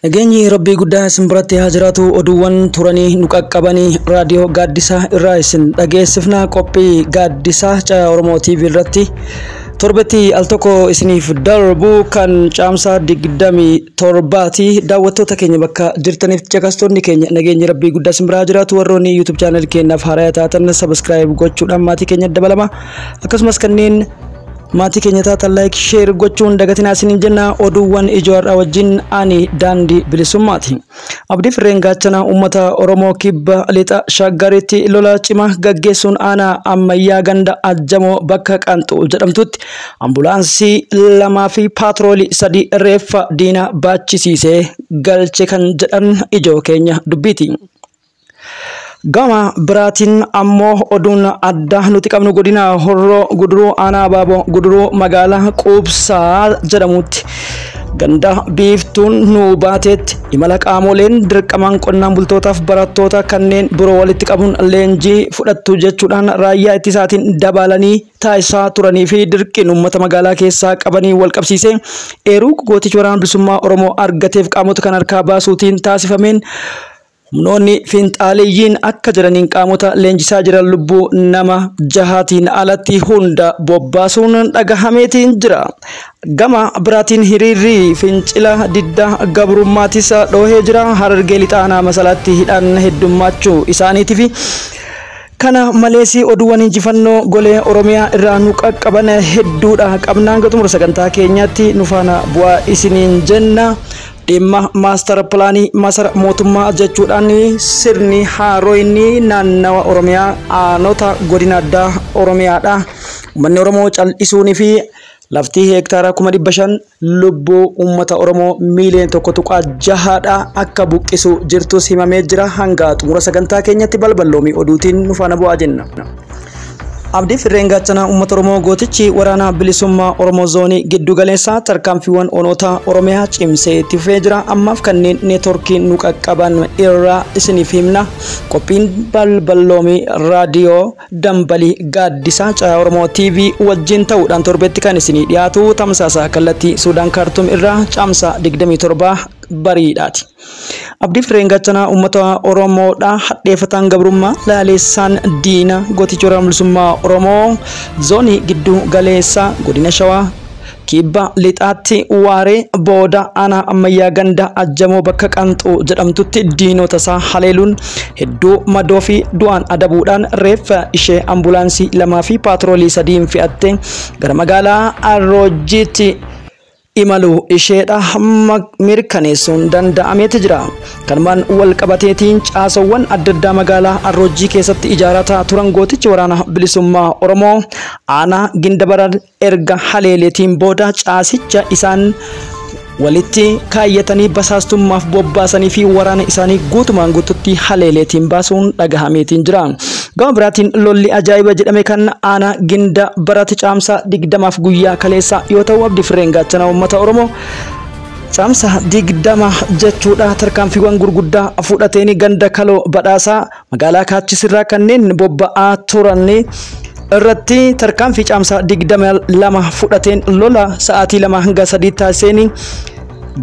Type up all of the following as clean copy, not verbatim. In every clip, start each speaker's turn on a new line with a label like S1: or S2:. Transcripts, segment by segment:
S1: Nageenyi Rabbii guddaa isin biratti haa jiraatu. Oduuwwan turanii nu qaqqabanii raadiyoo Gaaddisaa irraa isin dhageessifna. Qophii Gaaddisaa Caayaa Oromoo TV irratti torbetti al tokko isiniif darbu kan caamsaa 27ti. Daawwattoota keenya bakka jirtaniif caqastoonni keenya, nageenyi Rabbii guddaa isin biraa jiraatu. Warroonni YouTube channel keenyaaf haaraa taatan subscribe gochuudhaan maatii keenya dabalama. Akkasumas kanneen maatii keenya taatan like, share gochuun dagatinaa isiniin jenna. Oduuwwan ijoo har'aa wajjin ani Daandii Bilisummaati. Abdii Firreen gaachana uummata Oromoo kibba lixa Shaggaritti lola cimaa gaggeessuun aanaa Ammayyaa ganda Ajjamoo bakka Qanxuu jedhamtutti ambulaansii 2 fi paatroolii 3 reeffa diina baachisiisee galche kan jedhan ijoo keenya dubbiiti. Gama biraatiin ammoo oduun addaa nuti qabnu godina Horroo Guduruu aanaa Baaboo Guduruu magaalaa Quubsaa jedhamutti ganda Biiftuun nu baateetti imala qaamoleen dirqamaan qonnaan bultootaaf barattoota kanneen biroo walitti qabuun leenjii fudhattu jechuudhaan raayyaa ittisaatiin dabalanii taasisaa turanii fi dirqiin uummata magaalaa keessaa qabanii wal qabsiisee eeruu gootichi waraana bilisummaa Oromoo argateef qaamota kan harkaa baasuutiin taasifameen humnoonni finxaaleyyiin akka jedhaniin qaamota leenjisaa jiran lubbuu nama 6tiin alatti hunda bobbaasuun dhagahameetiin jira. Gama biraatiin hiriirri fincila diddaa gabrummaatis dhoohee jira. Harargee lixaa aanaa Masalaatti hidhaan heddummaachuu isaaniitiif. Kana malees oduuwwan injifannoo golee Oromiyaa irraa nu qaqqaban hedduudha qabna. Hanga xumura sagantaa keenyaatti nu faana bu'aa isiniin jenna. Dhimma maastar pilaanii masara mootummaa jechuudhaan sirni haaroyni naannawa Oromiyaa aanota godina addaa Oromiyaadha. Uummanni Oromoo cal'isuunii fi laftii heektaara 500,000 lubbuu uummata Oromoo miiliyoona 1.6dha akka buqqisu jirtus himamee jira. Hanga xumura sagantaa keenyatti balballoomii oduutiin nu faana bu'aa jenna. Abdii Firreen gaachana uummata Oromoo gootichi waraana bilisummaa Oromoo zoonii giddu galeessaa tarkaanfiiwwan onoota Oromiyaa cimsee itti fufee jira. Ammaaf kanneen neetworkii nu qaqqaban irraa isiniif himna. Qophiin balballoomii raadiyoo dambalii Gaaddisaa Caayaa Oromoo TV wajjin ta'uudhaan torbetti kan isinii dhiyaatu tamsaasa kallattii Suudaan Kaartuum irraa caamsaa 27 bariidhaati. Abdii Firreen gaachana uummata Oromoodha. Hadheeffataan gabrummaa laaleessaan diina gootichi waraana bilisummaa Oromoo zoonii giddu galeessaa godina Shawaa kibba lixaatti waaree booda aanaa Ammayyaa ganda Ajjamoo bakka Qanxuu jedhamtutti diinota isaa haleeluun hedduu madoo fi du'aan adabuudhaan reeffa ishee ambulaansii 2 fi paatroolii 3 fe'attee gara magaalaa Arroojjiitti imaluu isheedha hamma mirkaneessuun danda'ameeti jira. Kanumaan wal qabateetiin caasawwan adda addaa magaalaa Arroojjii keessatti ijaarataa turan gootichi waraana bilisummaa Oromoo aanaa Gindabarar erga haleeleetiin booda caasicha isaan walitti kaayyatanii basaastummaaf bobbaasanii fi waraana isaanii guutumaan guututti haleeleetiin baasuun dhagahameetiin jira. Gama biraatiin lolli ajaa'iba jedhame kan aanaa Gindabarat caamsaa 20 guyyaa kaleessa yoo ta'u Abdii Firreen gaachana uummata Oromoo caamsaa 20 jechuudha tarkaanfiiwwan gurguddaa fudhateen ganda Kaloo Badhaasaa magaalaa Kaachisirraa kanneen bobba'aa turan irratti tarkaanfii caamsaa 22 fudhateen lola sa'aatii 2 hanga 3 taasiseen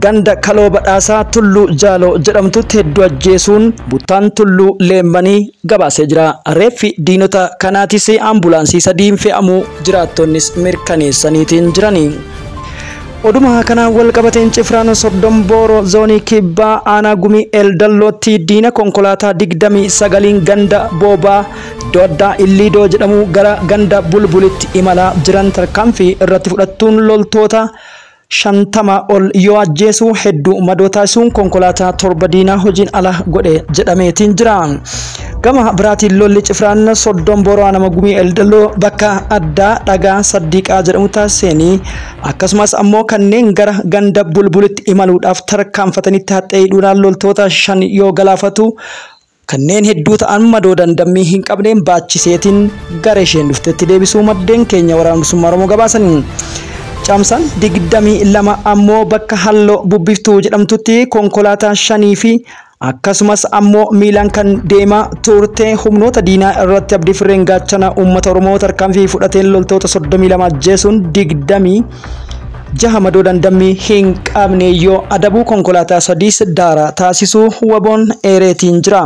S1: ganda Kaloo Badhaasaa Tulluu Jaaloo jedhamtutti hedduu ajjeesuun buttaan Tulluu Leemmanii gabaasee jira. Reeffi diinota kanaatis ambulaansii 3 fe'amuu jiraattonnis mirkaneessaniitiin jirani. Oduma kanaan wal qabateen cifraan Soddombooroo zoonii kibbaa aanaa Gumii Eldallootti diina konkolaataa 29 ganda Boobaa iddoo addaa Illiidoo jedhamu gara ganda Bulbulitti imalaa jiran tarkaanfii irratti fudhattuun loltoota 50 ol yoo ajjeesu hedduu madoo taasisuun konkolaataa 7 diinaa hojiin ala godhe jedhameetiin jira. Gama biraatiin lolli cifraan Soddombooroo aanaa Gumii Eldalloo bakka addaa dhagaa Saddiiqaa jedhamu taasisanii akkasumas ammoo kanneen gara ganda Bulbulitti imaluudhaaf tarkaanfatanitti haxxee hidhuudhaan loltoota 5 yoo galaafatu kanneen hedduu ta'an madoo dandammii hin qabneen baachiseetiin gara isheen dhuftetti deebisuu maddeen keenya waraana bilisummaa Oromoo gabaasanii. Caamsaan 22 ammoo bakka Halloo Bubbiftuu jedhamtutti konkolaataa 5 fi akkasumas ammoo miilaan kan deemaa turte humnoota diinaa irratti Abdii Firreen gaachana uummata Oromoo tarkaanfii fudhateen loltoota 32 ajjeesuun 6 madoo dandammii hin qabne yoo adabuu konkolaataa 3 daaraa taasisuu waboon eereetiin jira.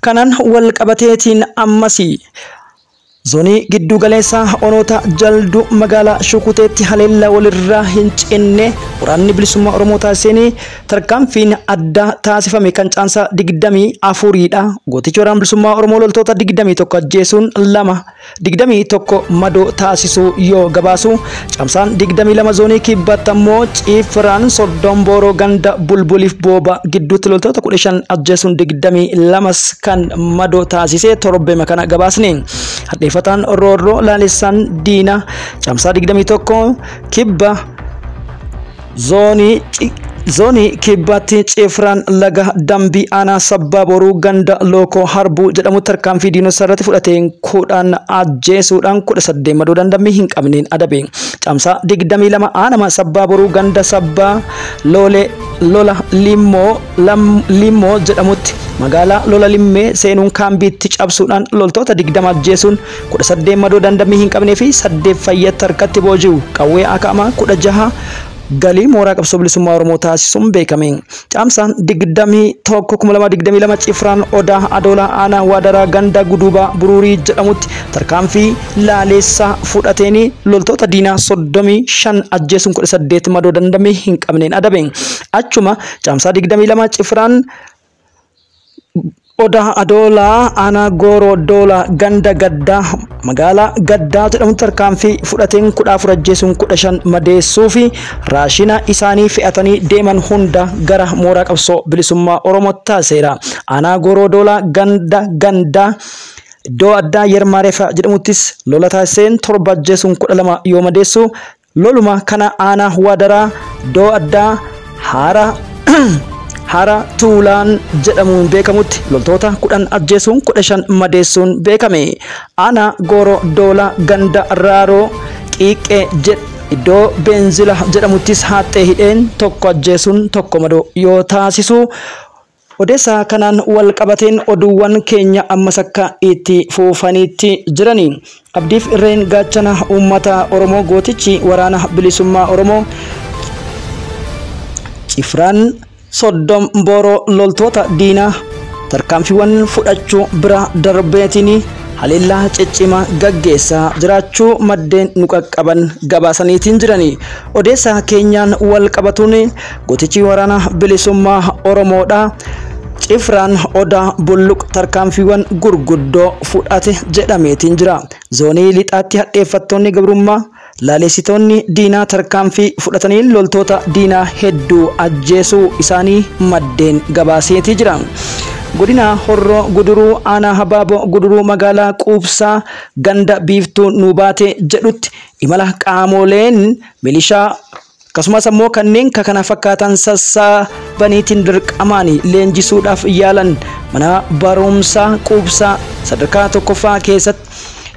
S1: Kanan wal qabateetiin ammasii Zoonii giddu galeessaa onoota jaldu magaalaa Shukuteetti haleellaa walirraa hin cinne waraanni bilisummaa Oromoo taasiseen tarkaanfiin addaa taasifame kan caansaa 24dha. Gootichi waraana bilisummaa Oromoo loltoota 21 ajjeesuun 2 21 madoo taasisuu yoo gabaasu caamsaan 22 zoonii kibbaatti ammoo Ciifraan Soddombooroo ganda Bulbuliif Booba gidduutti loltoota 15 ajjeesuun 22 kan madoo taasisee torbema kana gabaasne. Hadheeffataan Roorroo Laalessaan Diinaa caamsaa 21 kibba zoonii kibbaatti Ciifraan laga Dambii aanaa Sabbaa Boruu ganda Lookoo Harbuu jedhamu tarkaanfii diinota irratti fudhateen 10 ajjeesuudhaan 18 madoo dandammii hin qabneen adabe. Caamsaa 22 aanama Sabbaa Boruu ganda Sabbaa Loolee Lola Limmoo jedhamutti magaalaa Lola Limmee seenuun kaambiitti cabsuudhaan loltoota 20 ajjeesuun 18 madoo dandammii hin qabnee fi 8 fayyatti harkatti booji'u qawwee akaamaa 16 galii mooraa qabsoo bilisummaa Oromoo taasisuun beekame. Caamsaan 21/2022 Cifraan Odaa Adoolaa aanaa Waadaraa ganda Guduubaa Buruurii jedhamutti tarkaanfii laaleessaa fudhateen loltoota diinaa 35 ajjeesuun 18 madoo dandamii hin qabneen adabe. Achuma caamsaa 22 Cifraan Odaa Adoolaa aanaa Gooroo Doolaa ganda Gaddaa magaalaa Gaddaa jedhamutti tarkaanfii fudhateen 14 ajjeesuun 15 madeessuu fi raashina isaanii fe'atanii deeman hunda gara mooraa qabsoo bilisummaa Oromoo taasiseera. Aanaa Gooroo Doolaa ganda Gandaa iddoo addaa Yermaareefa jedhamuttis lola taasiseen 7 ajjeesuun 12 yoo madeessu loluma kana aanaa Waadaraa iddoo addaa Hara Tuulaan jedhamuun beekamutti loltoota 10 ajjeesuun 15 madeessuun beekame. Aanaa Gooroo Doolaa ganda Raaroo Qiiqqee iddoo Beenzila jedhamuttis haaxxee hidheen 1 ajjeesuun 1 madoo yoo taasisu odeessaa kanaan wal qabateen oduuwwan keenya ammas akka itti fuufaniitti jirani. Abdiif irreen gaachana uummata Oromoo gootichi waraana bilisummaa Oromoo Cifraan Soddombooroo loltoota diinaa tarkaanfiiwwan fudhachuu bira darbeetiin haleellaa ciccimaa gaggeessaa jiraachuu maddeen nu qaqqaban gabaasaniitiin jirani. Odeessaa keenyaan wal qabatuun gootichi waraana bilisummaa Oromoodha. Cifraan Odaa Bulluq tarkaanfiiwwan gurguddoo fudhate jedhameetiin jira. Zoonii lixaatti hadheeffattoonni gabrummaa laaleessitoonni diinaa tarkaanfii fudhatanii loltoota diinaa hedduu ajjeesuu isaanii maddeen gabaaseetii jira. Godina Horroo Guduruu aanaa Habaaboo Guduruu magaalaa Quubsaa ganda Biiftuu Nuubaatee jedhutti imala qaamoleen milishaa akkasumas ammoo kanneen kana fakkaatan sassaabaniitiin dirqamaan leenjisuudhaaf yaalan mana barumsaa Quubsaa sadarkaa tokkoffaa keessatti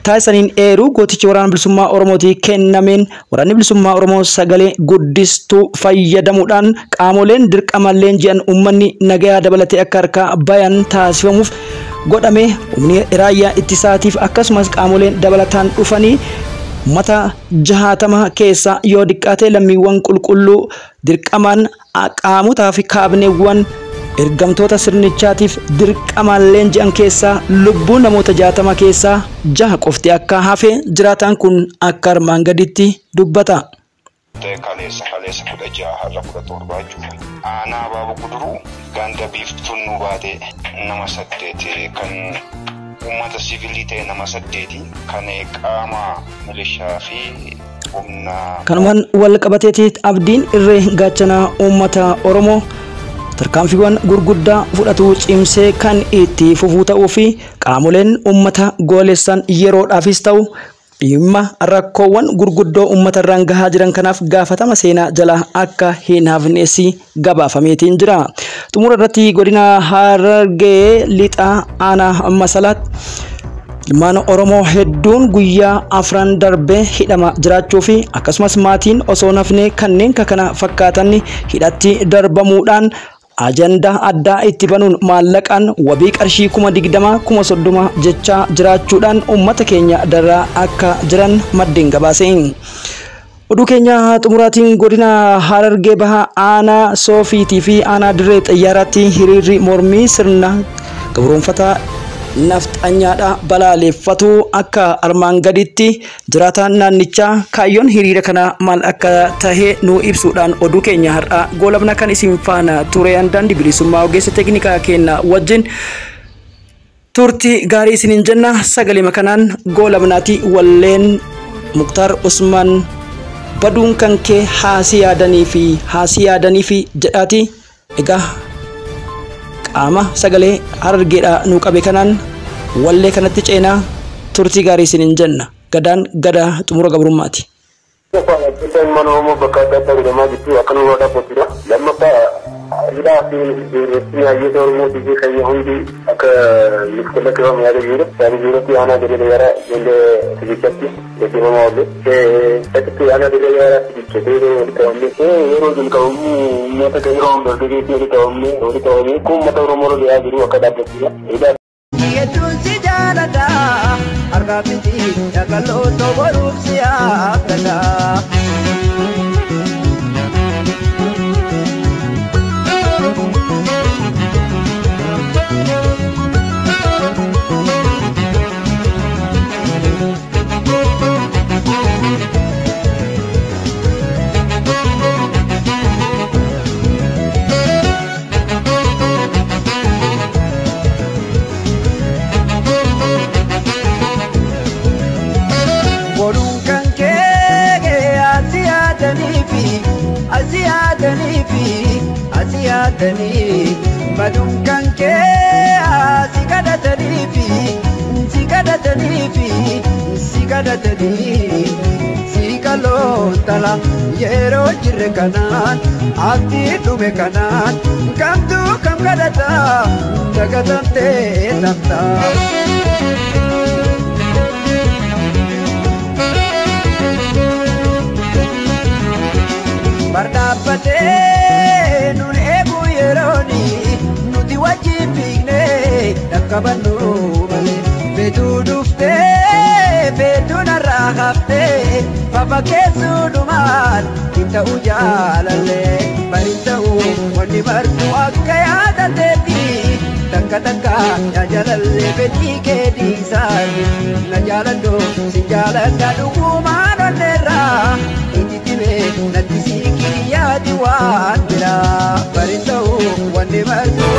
S1: taasisaniin eeruu gootichi waraana bilisummaa Oromootii kennameen waraanni bilisummaa Oromoo sagalee guddistuu fayyadamuudhaan qaamoleen dirqama leenji'an uummanni nagayaa dabalatee akka harkaa bayan taasifamuuf godhame humni raayyaa ittisaatiif akkasumas qaamoleen dabalataan dhufanii uummata 60 keessa yoo diqqaate lammiiwwan qulqulluu dirqamaan qaamotaa fi kaabineewwan ergamtoota sirnichaatiif dirqamaan leenji'an keessaa lubbuu namoota 60 keessaa 6 qofti akka hafe jiraataan kun akka armaan gaditti dubbata.
S2: Kaleessa 16 har'a 17 jechuudha. Aanaa Habaaboo Guduruu ganda Biiftuun Nuubaatee nama 8 kan uummata siviilii ta'e nama 8 kan qaama milishaa fi humna.
S1: Kanumaan wal qabateeti abdiin irree gaachanaa uummata Oromoo tarkaanfiiwwan gurguddaa fudhatu cimsee kan itti fufuu ta'uu fi qaamoleen uummata goolessan yeroodhaafis ta'u dhimma rakkoowwan gurguddoo uummata irraan gahaa jiran kanaaf gaafatama seenaa jala akka hin hafnes gabaafameetiin jira. Xumura irratti godina Harargee lixaa aanaa Masalaatti ilmaan Oromoo hedduun guyyaa 4 darbee hidhama jiraachuu fi akkasumas maatiin osoo nafne kanneen kana fakkaatan hidhatti darbamuudhaan ajandaa addaa itti banuun maallaqaan wabii qarshii 20,000 30,000 jechaa jiraachuudhaan uummata keenya daraa akka jiran maddeen gabaase. Oduu keenya xumuraatiin godina Harargee Bahaa aanaa Soofiitii fi aanaa Dirree Xayyaaraatti hiriirri mormii sirna gabroonfataa nafxanyaadha balaaleffatu akka armaan gaditti jiraataan naannichaa kaayyoon hiriira kana maal akka tahe nu ibsuudhaan oduu keenya har'a goolabna. Kan isin faana ture daandii bilisummaa ogeessa teeknikaa keenya wajjin turtii gaarii isiniin jenna. Sagalee kanaan goolabnaati walleen Muktaar Usmaan baduun kan kee haasii yaadanii fi haasii yaadanii fi jedhaati. Egaa qaama sagalee Harargeedha nuu qabe kanaan wallee kanatti ceenaa turtii gaarii isiniin jenna. Gadaan gada xumura gabrummaati.
S3: Ilmaan Oromoo bakka adda addaa godhamaa jirtu akka nu dhaabbatudha. Lammaffaa hidhaa fi hayyoota Oromootii fi kan hundi akka nuuf kallattifamu yaada jiru. Yaada jirutti aanaa dirree xayyaaraa ijoollee fiigichatti gaggeeffamaa oolle. Achitti aanaa dirree xayyaaraa fiigicha walitti qabamne yeroo jalqabamu uummata yeroo dargaggeessi walitti qabamne walitti qabamee kun uummata Oromoo irra gahaa jiru akka dhaabbatudha.
S4: Hedduun si jaalladha harkaa miti dhagalootoo boruuf si abdata. Boruun kan kee asi yaadanii fi asi yaadanii fi asi yaadanii baduun kan kee asi kadhatanii fi si kadhatanii fi si kadhatanii si kaloontala yeroo jirre kanaan abdii dhume kanaan kamtu kam kadhata dagatamtee namtaa. Bardaabbatee nun eegu yerooni nuti wajjin fiignee dhaqqabannu malee. Feetuu dhuftee feetuu narraa haftee fafa keessuu dhumaan hin ta'u jaalallee. Bari ta'u wanni martuu akka yaadateetti takka takka yaa jaalallee fedhii kee dhiisaan. Na jaaladhu si jaaladha dhugumaan onneerraa itti natti siiqii yaadi waan biraa. Bari ta'u wanni martuu